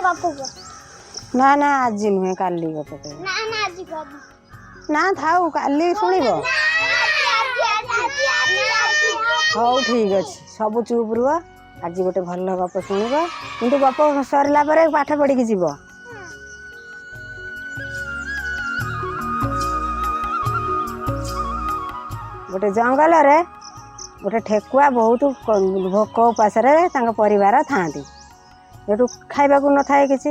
ଗପ କୁହ। ନା ନା, ଆଜି ନୁହେଁ, କାଲି ଗପ କହିବି। ନା ନା, ଆଜି କୁହ। ନା ଥାଉ, କାଲି ଶୁଣିବ। ହଉ, ଠିକ୍ ଅଛି, ସବୁ ଚୁପ୍ ରୁହ। ଆଜି ଗୋଟେ ଭଲ ଗପ ଶୁଣିବ, କିନ୍ତୁ ଗପ ସରିଲା ପରେ ପାଠ ପଢ଼ିକି ଯିବ। ଗୋଟେ ଜଙ୍ଗଲରେ ଗୋଟେ ଠେକୁଆ ବହୁତ ଭୋକ ଉପାସରେ ତାଙ୍କ ପରିବାର ଥାଆନ୍ତି। ସେଠୁ ଖାଇବାକୁ ନଥାଏ କିଛି।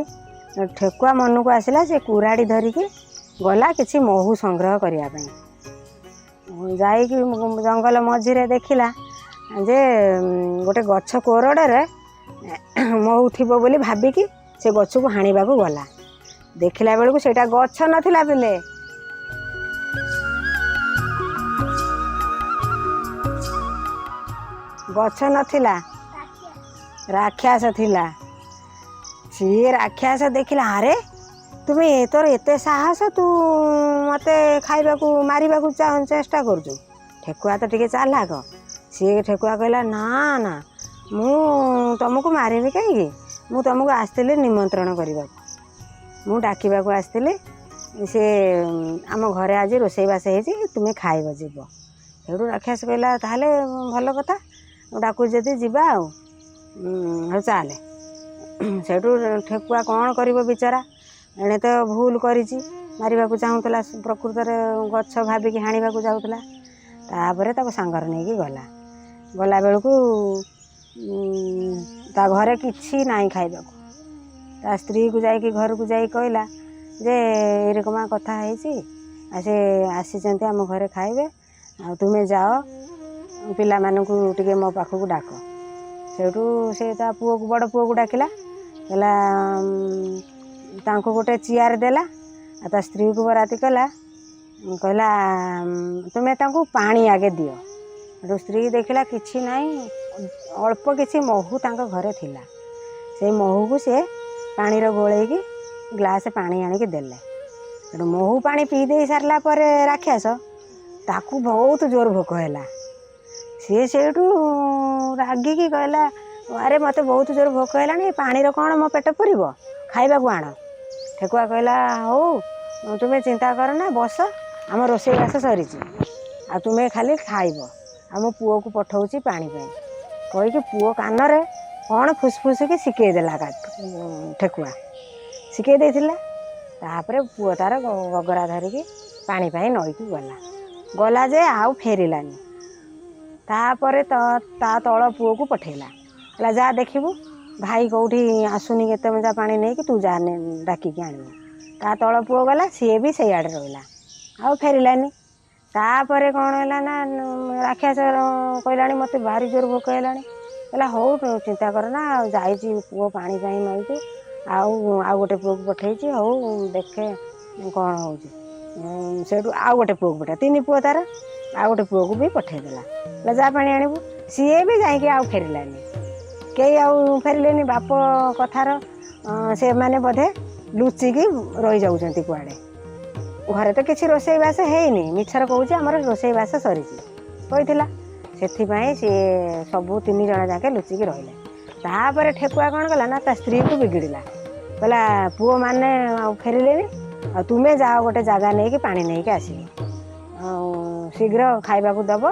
ଠେକୁଆ ମନକୁ ଆସିଲା, ସେ କୁରାଢ଼ୀ ଧରିକି ଗଲା କିଛି ମହୁ ସଂଗ୍ରହ କରିବା ପାଇଁ। ଯାଇକି ଜଙ୍ଗଲ ମଝିରେ ଦେଖିଲା ଯେ ଗୋଟେ ଗଛ କୋରଡ଼ରେ ମହୁ ଥିବ ବୋଲି ଭାବିକି ସେ ଗଛକୁ ହାଣିବାକୁ ଗଲା। ଦେଖିଲା ବେଳକୁ ସେଇଟା ଗଛ ନଥିଲା ପିଲେ, ଗଛ ନଥିଲା, ରାକ୍ଷସ ଥିଲା। ସିଏ ରାକ୍ଷସ ଦେଖିଲା, ଆରେ ତୁମେ, ତୋର ଏତେ ସାହସ, ତୁ ମୋତେ ଖାଇବାକୁ ମାରିବାକୁ ଚେଷ୍ଟା କରୁଛୁ? ଠେକୁଆ ତ ଟିକେ ଚାଲାକ। ସିଏ ଠେକୁଆ କହିଲା, ନା ନା, ମୁଁ ତୁମକୁ ମାରିବି କାହିଁକି? ମୁଁ ତୁମକୁ ଆସିଥିଲି ନିମନ୍ତ୍ରଣ କରିବାକୁ, ମୁଁ ଡାକିବାକୁ ଆସିଥିଲି। ସେ ଆମ ଘରେ ଆଜି ରୋଷେଇବାସ ହେଇଛି, ତୁମେ ଖାଇବ ଯିବ। ସେଇଠୁ ରାକ୍ଷସ କହିଲା, ତାହେଲେ ଭଲ କଥା, ଡାକୁଛି ଯଦି ଯିବା ଆଉ, ହଉ ଚାଲେ। ସେଇଠୁ ଠେକୁଆ କ'ଣ କରିବ ବିଚାରା? ଏଣେ ତ ଭୁଲ କରିଛି, ମାରିବାକୁ ଚାହୁଁଥିଲା, ପ୍ରକୃତରେ ଗଛ ଭାବିକି ହାଣିବାକୁ ଯାଉଥିଲା। ତାପରେ ତାକୁ ସାଙ୍ଗରେ ନେଇକି ଗଲା। ଗଲା ବେଳକୁ ତା ଘରେ କିଛି ନାହିଁ ଖାଇବାକୁ। ତା ସ୍ତ୍ରୀକୁ ଯାଇକି, ଘରକୁ ଯାଇକି କହିଲା ଯେ ଏରକମା କଥା ହେଇଛି, ଆଉ ସେ ଆସିଛନ୍ତି, ଆମ ଘରେ ଖାଇବେ, ଆଉ ତୁମେ ଯାଅ, ପିଲାମାନଙ୍କୁ ଟିକେ ମୋ ପାଖକୁ ଡାକ। ସେଇଠୁ ସେ ତା ପୁଅକୁ, ବଡ଼ ପୁଅକୁ ଡାକିଲା। କହିଲା, ତାଙ୍କୁ ଗୋଟେ ଚେୟାର ଦେଲା ଆଉ ତା ସ୍ତ୍ରୀକୁ ବରାତି କଲା। କହିଲା, ତୁମେ ତାଙ୍କୁ ପାଣି ଆଗେ ଦିଅ। ସେଠୁ ସ୍ତ୍ରୀ ଦେଖିଲା କିଛି ନାହିଁ, ଅଳ୍ପ କିଛି ମହୁ ତାଙ୍କ ଘରେ ଥିଲା। ସେଇ ମହୁକୁ ସେ ପାଣିରେ ଗୋଳେଇକି ଗ୍ଲାସ୍ ପାଣି ଆଣିକି ଦେଲେ। ସେଠୁ ମହୁ ପାଣି ପିଇ ଦେଇ ସାରିଲା ପରେ ରାକ୍ଷସ ତାକୁ ବହୁତ ଜୋର ଭୋକ ହେଲା। ସିଏ ସେଇଠୁ ରାଗିକି କହିଲା, ଆରେ ମୋତେ ବହୁତ ଜୋର ଭୋକ ହେଲାଣି, ଏ ପାଣିର କ'ଣ ମୋ ପେଟ ପୁରିବ? ଖାଇବାକୁ ଆଣ। ଠେକୁଆ କହିଲା, ହଉ, ତୁମେ ଚିନ୍ତା କର ନା, ବସ, ଆମ ରୋଷେଇବାସ ସରିଛି, ଆଉ ତୁମେ ଖାଲି ଖାଇବ, ଆଉ ମୋ ପୁଅକୁ ପଠଉଛି ପାଣି ପାଇଁ। କହିକି ପୁଅ କାନରେ କ'ଣ ଫୁସଫୁସିକି ଶିଖେଇ ଦେଲା। ଠେକୁଆ ଶିଖେଇ ଦେଇଥିଲା। ତାପରେ ପୁଅ ତାର ଗଗରା ଧରିକି ପାଣି ପାଇଁ ନଈକୁ ଗଲା। ଗଲା ଯେ ଆଉ ଫେରିଲାନି। ତାପରେ ତା ତଳ ପୁଅକୁ ପଠେଇଲା। କହିଲା, ଯା ଦେଖିବୁ ଭାଇ କେଉଁଠି ଆସୁନି କେତେ ମଜା ପାଣି ନେଇକି, ତୁ ଯା ଡାକିକି ଆଣିବୁ। ତା ତଳ ପୁଅ ଗଲା, ସିଏ ବି ସେଇଆଡ଼େ ରହିଲା, ଆଉ ଫେରିଲାନି। ତାପରେ କ'ଣ ହେଲା ନା, ରାକ୍ଷସ କହିଲାଣି, ମୋତେ ଭାରି ଜୋର ଭୋକ ହେଲାଣି। କହିଲା, ହଉ, ଚିନ୍ତା କର ନା, ଆଉ ଯାଇଛି ପୁଅ ପାଣି ପାଇଁ ନଈକୁ, ଆଉ ଆଉ ଗୋଟେ ପୁଅକୁ ପଠେଇଛି, ହଉ ଦେଖେ କ'ଣ ହେଉଛି। ସେଇଠୁ ଆଉ ଗୋଟେ ପୁଅକୁ ପଠେଇ, ତିନି ପୁଅ ତାର, ଆଉ ଗୋଟେ ପୁଅକୁ ବି ପଠେଇଦେଲା। କହିଲା, ଯା ପାଣି ଆଣିବୁ। ସିଏ ବି ଯାଇକି ଆଉ ଫେରିଲାନି। କେହି ଆଉ ଫେରିଲେନି। ବାପ କଥାର ସେମାନେ ବୋଧେ ଲୁଚିକି ରହିଯାଉଛନ୍ତି କୁଆଡ଼େ। ଘରେ ତ କିଛି ରୋଷେଇବାସ ହେଇନି, ମିଛରେ କହୁଛି ଆମର ରୋଷେଇବାସ ସରିଛି କହିଥିଲା। ସେଥିପାଇଁ ସିଏ ସବୁ ତିନି ଜଣ ଯାକେ ଲୁଚିକି ରହିଲେ। ତାପରେ ଠେକୁଆ କ'ଣ କଲା ନା, ତା ସ୍ତ୍ରୀକୁ ବିଗିଡ଼ିଲା। କହିଲା, ପୁଅମାନେ ଆଉ ଫେରିଲେନି, ଆଉ ତୁମେ ଯାଅ ଗୋଟେ ଜାଗା ନେଇକି ପାଣି ନେଇକି ଆସିବ, ଆଉ ଶୀଘ୍ର ଖାଇବାକୁ ଦେବ,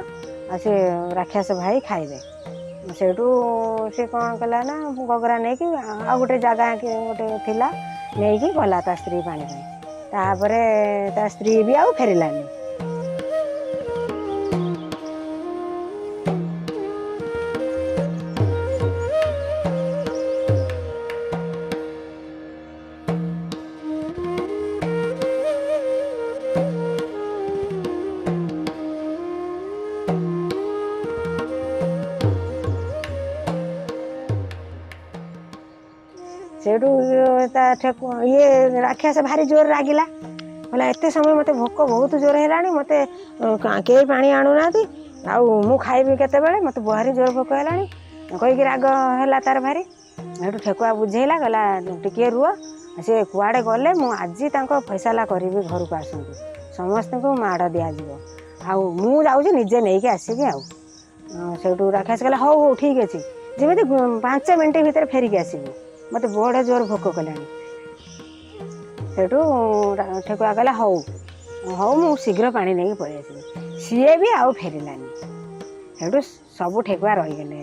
ଆଉ ସେ ରାକ୍ଷସ ଭାଇ ଖାଇବେ। ସେଇଠୁ ସେ କ'ଣ କଲା ନା, ଗଗରା ନେଇକି ଆଉ ଗୋଟେ ଜାଗା ଗୋଟେ ଥିଲା, ନେଇକି ଗଲା ତା ସ୍ତ୍ରୀ ପାଣି ପାଇଁ। ତାପରେ ତା ସ୍ତ୍ରୀ ବି ଆଉ ଫେରିଲାନି। ସେଇଠୁ ତା ଠେକୁ ଇଏ ରାକ୍ଷସ ଭାରି ଜୋର ରାଗିଲା। କହିଲା, ଏତେ ସମୟ ମୋତେ ଭୋକ ବହୁତ ଜୋର ହେଲାଣି, ମୋତେ କେହି ପାଣି ଆଣୁନାହାନ୍ତି, ଆଉ ମୁଁ ଖାଇବି କେତେବେଳେ? ମୋତେ ଭାରି ଜୋର ଭୋକ ହେଲାଣି, କହିକି ରାଗ ହେଲା ତାର ଭାରି। ସେଇଠୁ ଠେକୁଆ ବୁଝେଇଲା, କହିଲା, ଟିକିଏ ରୁହ, ସେ କୁଆଡ଼େ ଗଲେ, ମୁଁ ଆଜି ତାଙ୍କ ଫଇସଲା କରିବି, ଘରକୁ ଆସନ୍ତୁ, ସମସ୍ତଙ୍କୁ ମାଡ଼ ଦିଆଯିବ, ଆଉ ମୁଁ ଯାଉଛି ନିଜେ ନେଇକି ଆସିବି। ଆଉ ସେଇଠୁ ରାକ୍ଷସ କହିଲା, ହଉ ହଉ, ଠିକ୍ ଅଛି। ଯେମିତି 5 ମିନିଟ୍ ଭିତରେ ଫେରିକି ଆସିବୁ, ମୋତେ ବଡ଼ ଜୋର ଭୋକ କଲାଣି। ସେଇଠୁ ଠେକୁଆ କହିଲା, "ହଉ ହଉ, ମୁଁ ଶୀଘ୍ର ପାଣି ନେଇକି ପଳେଇ ଆସିବି।" ସିଏ ବି ଆଉ ଫେରିଲାନି। ସେଇଠୁ ସବୁ ଠେକୁଆ ରହିଗଲେ,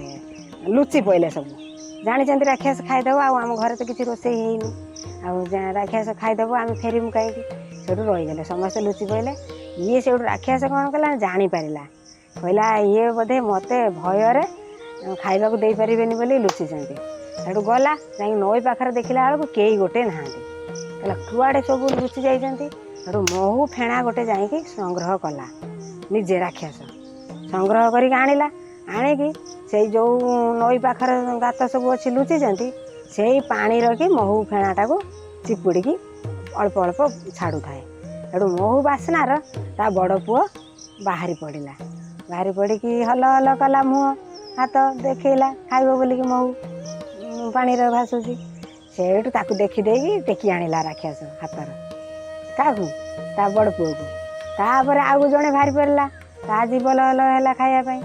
ଲୁଚି ପଇଲେ ସବୁ। ଜାଣିଛନ୍ତି ରାକ୍ଷସ ଖାଇଦେବ, ଆଉ ଆମ ଘରେ ତ କିଛି ରୋଷେଇ ହେଇନି, ଆଉ ରାକ୍ଷସ ଖାଇଦେବ, ଆମେ ଫେରିବୁ କାହିଁକି? ସେଇଠୁ ରହିଗଲେ, ସମସ୍ତେ ଲୁଚି ପଇଲେ। ଇଏ ସେଇଠୁ ରାକ୍ଷସ କ'ଣ କଲା ଜାଣିପାରିଲା। କହିଲା, ଇଏ ବୋଧେ ମୋତେ ଭୟରେ ଖାଇବାକୁ ଦେଇପାରିବେନି ବୋଲି ଲୁଚିଛନ୍ତି। ସେଇଠୁ ଗଲା, ଯାଇକି ନଈ ପାଖରେ ଦେଖିଲା ବେଳକୁ କେହି ଗୋଟେ ନାହାନ୍ତି। କହିଲା, କୁଆଡ଼େ ସବୁ ଲୁଚି ଯାଇଛନ୍ତି? ସେଇଠୁ ମହୁ ଫେଣା ଗୋଟେ ଯାଇକି ସଂଗ୍ରହ କଲା। ନିଜେ ରାକ୍ଷସ ସଂଗ୍ରହ କରିକି ଆଣିଲା। ଆଣିକି ସେଇ ଯେଉଁ ନଈ ପାଖରେ ଗାତ ସବୁ ଅଛି, ଲୁଚିଛନ୍ତି, ସେଇ ପାଣି ରଖି ମହୁ ଫେଣାଟାକୁ ଚିପୁଡ଼ିକି ଅଳ୍ପ ଅଳ୍ପ ଛାଡ଼ୁଥାଏ। ସେଠୁ ମହୁ ବାସ୍ନାର ତା ବଡ଼ ପୁଅ ବାହାରି ପଡ଼ିଲା। ବାହାରି ପଡ଼ିକି ହଲ ହଲ କଲା, ମୁହଁ ହାତ ଦେଖେଇଲା ଖାଇବ ବୋଲିକି। ମହୁ ପାଣିରେ ଭାସୁଛି। ସେଇଠୁ ତାକୁ ଦେଖିଦେଇକି ଟେକି ଆଣିଲା ରାକ୍ଷସ ହାତର। କାହାକୁ? ତା ବଡ଼ ପୁଅକୁ। ତାପରେ ଆଉ ଜଣେ ବାହାରି ପଡ଼ିଲା, ତା ଜିଭ ଲହ ହେଲା ଖାଇବା ପାଇଁ।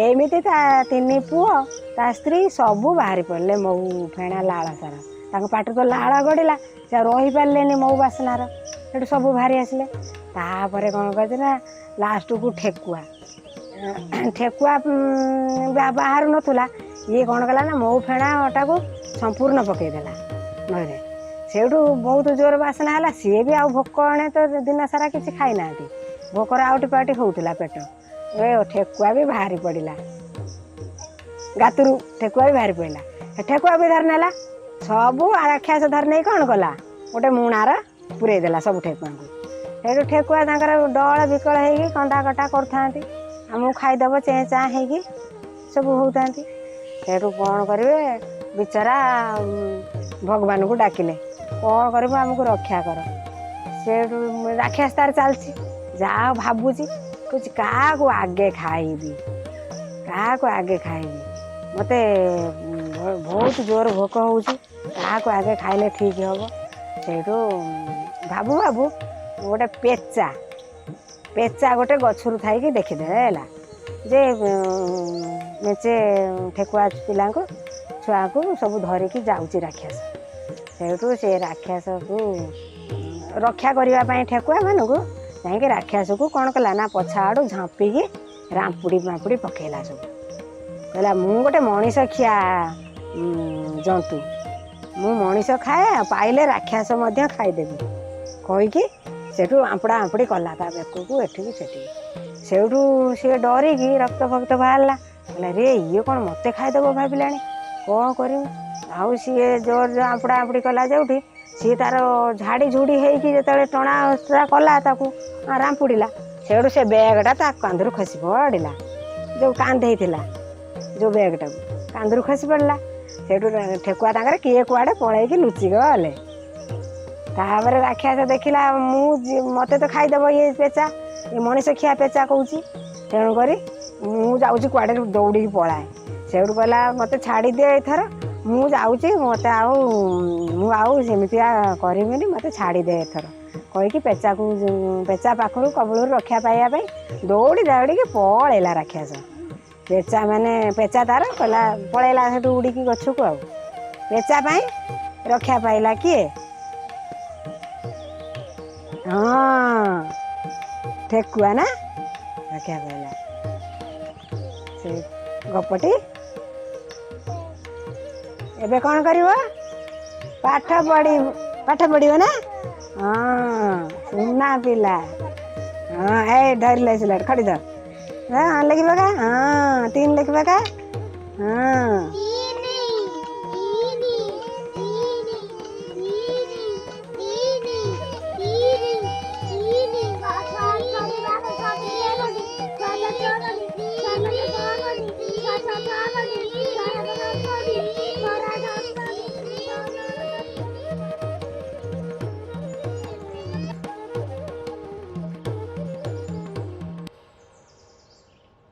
ଏମିତି ତା ତିନି ପୁଅ, ତା ସ୍ତ୍ରୀ ସବୁ ବାହାରି ପଡ଼ିଲେ ମହୁ ଫେଣା ଲାଳସାର। ତାଙ୍କ ପାଟିରୁ ତ ଲାଳ ଗଡ଼ିଲା, ସେ ଆଉ ରହିପାରିଲେନି ମହୁ ବାସ୍ନାର। ସେଠୁ ସବୁ ବାହାରି ଆସିଲେ। ତାପରେ କ'ଣ କରିଛି ନା, ଲାଷ୍ଟକୁ ଠେକୁଆ, ଠେକୁଆ ବାହାରୁ ନଥିଲା। ଇଏ କ'ଣ କଲା ନା, ମହୁ ଫେଣାଟାକୁ ସମ୍ପୂର୍ଣ୍ଣ ପକେଇଦେଲା ନଈରେ। ସେଇଠୁ ବହୁତ ଜୋର ବାସ୍ନା ହେଲା। ସିଏ ବି ଆଉ ଭୋକ ଏଣେ ତ ଦିନ ସାରା କିଛି ଖାଇନାହାନ୍ତି, ଭୋକରେ ଆଉଟି ପାଉଟି ହେଉଥିଲା ପେଟ। ଏ ଠେକୁଆ ବି ବାହାରି ପଡ଼ିଲା ଗାତରୁ। ଠେକୁଆ ବି ବାହାରି ପଡ଼ିଲା। ଠେକୁଆ ବି ଧରି ନେଲା। ସବୁ ରାକ୍ଷସ ଧରି ନେଇ କ'ଣ କଲା? ଗୋଟେ ମୁଣାର ପୁରେଇ ଦେଲା ସବୁ ଠେକୁଆଙ୍କୁ। ସେଇଠୁ ଠେକୁଆ ତାଙ୍କର ଡହଳ ବିକଳ ହେଇକି କନ୍ଦା କଟା କରୁଥାନ୍ତି, ଆମକୁ ଖାଇଦେବ, ଚେଁ ଚାଁ ହେଇକି ସବୁ ହେଉଥାନ୍ତି। ସେଇଠୁ କ'ଣ କରିବେ ବିଚରା? ଭଗବାନଙ୍କୁ ଡାକିଲେ, କ'ଣ କରିବୁ, ଆମକୁ ରକ୍ଷା କର। ସେଇଠୁ ରାକ୍ଷସ ତାର ଚାଲିଛି, ଯାହା ଭାବୁଛି, କହୁଛି, କାହାକୁ ଆଗେ ଖାଇବି, କାହାକୁ ଆଗେ ଖାଇବି? ମୋତେ ବହୁତ ଜୋର ଭୋକ ହେଉଛି, କାହାକୁ ଆଗେ ଖାଇଲେ ଠିକ୍ ହେବ? ସେଇଠୁ ଭାବୁ ଭାବୁ ଗୋଟେ ପେଚା, ପେଚା ଗୋଟେ ଗଛରୁ ଥାଇକି ଦେଖିଦେଲା ହେଲା ଯେ ମେଞ୍ଚେ ଠେକୁଆ ପିଲାଙ୍କୁ, ଛୁଆକୁ ସବୁ ଧରିକି ଯାଉଛି ରାକ୍ଷସ। ସେଇଠୁ ସେ ରାକ୍ଷସକୁ ରକ୍ଷା କରିବା ପାଇଁ ଠେକୁଆ ମାନଙ୍କୁ ଯାଇକି ରାକ୍ଷସକୁ କ'ଣ କଲା ନା, ପଛ ଆଡ଼ୁ ଝାମ୍ପିକି ରାମ୍ପୁଡ଼ି ମାପୁଡ଼ି ପକେଇଲା ସବୁ। କହିଲା, ମୁଁ ଗୋଟେ ମଣିଷ ଖିଆ ଜନ୍ତୁ, ମୁଁ ମଣିଷ ଖାଏ, ଆଉ ପାଇଲେ ରାକ୍ଷସ ମଧ୍ୟ ଖାଇଦେବି କହିକି ସେଠୁ ଆମ୍ପୁଡ଼ା ଆମ୍ପୁଡ଼ି କଲା ତା ବେକକୁ, ଏଠିକି ସେଠିକି। ସେଇଠୁ ସିଏ ଡରିକି ରକ୍ତ ଫକ୍ତ ବାହାରିଲା। କହିଲା, ରେ, ଇଏ କ'ଣ ମୋତେ ଖାଇଦେବ ଭାବିଲାଣି, କ'ଣ କରିବି? ଆଉ ସିଏ ଜୋର ଜୋର ଆମ୍ପୁଡ଼ା ଆମ୍ପୁଡ଼ି କଲା ଯେଉଁଠି, ସିଏ ତାର ଝାଡ଼ି ଝୁଡ଼ି ହେଇକି ଯେତେବେଳେ ଟଣା କଲା, ତାକୁ ରାମ୍ପୁଡ଼ିଲା, ସେଇଠୁ ସେ ବ୍ୟାଗଟା ତା କାନ୍ଧରୁ ଖସି ପଡ଼ିଲା। ଯେଉଁ କାନ୍ଧେଇଥିଲା ଯେଉଁ ବ୍ୟାଗଟାକୁ, କାନ୍ଧରୁ ଖସି ପଡ଼ିଲା। ସେଇଠୁ ଠେକୁଆ ତାଙ୍କର କିଏ କୁଆଡ଼େ ପଳେଇକି ଲୁଚି ଗଲେ। ତାପରେ ରାକ୍ଷସ ଦେଖିଲା, ମୁଁ ମୋତେ ତ ଖାଇଦେବ ଇଏ ପେଚା, ଏ ମଣିଷ ଖିଆ ପେଚା କହୁଛି, ତେଣୁକରି ମୁଁ ଯାଉଛି କୁଆଡ଼େ ଦୌଡ଼ିକି ପଳାଏ। ସେଇଠୁ କହିଲା, ମୋତେ ଛାଡ଼ିଦିଅ ଏଥର, ମୁଁ ଯାଉଛି, ମୋତେ ଆଉ ମୁଁ ଆଉ ସେମିତିଆ କରିବିନି, ମୋତେ ଛାଡ଼ିଦେ ଏଥର କହିକି ପେଚାକୁ, ପେଚା ପାଖରୁ କବଳରୁ ରକ୍ଷା ପାଇବା ପାଇଁ ଦୌଡ଼ି ଦୌଡ଼ିକି ପଳେଇଲା ରାକ୍ଷସ। ପେଚା ମାନେ ପେଚା ତାର କହିଲା, ପଳେଇଲା ସେଠୁ ଉଡ଼ିକି ଗଛକୁ। ଆଉ ପେଚା ପାଇଁ ରକ୍ଷା ପାଇଲା କିଏ? ହଁ, ଠେକୁଆ ନା ରକ୍ଷା ପାଇଲା। ସେ ଗପଟି। ଏବେ କ'ଣ କରିବ? ପାଠ ପଢ଼ିବ। ପାଠ ପଢ଼ିବ ନା? ହଁ, ସୁନା ପିଲା। ହଁ, ଏଇ ଧରିଲେ ସିଲାଟ, ଖଡ଼ି ଧର। ହଁ, ଲେଖି ପକା। ହଁ, 3 ଲେଖି ପକା। ହଁ।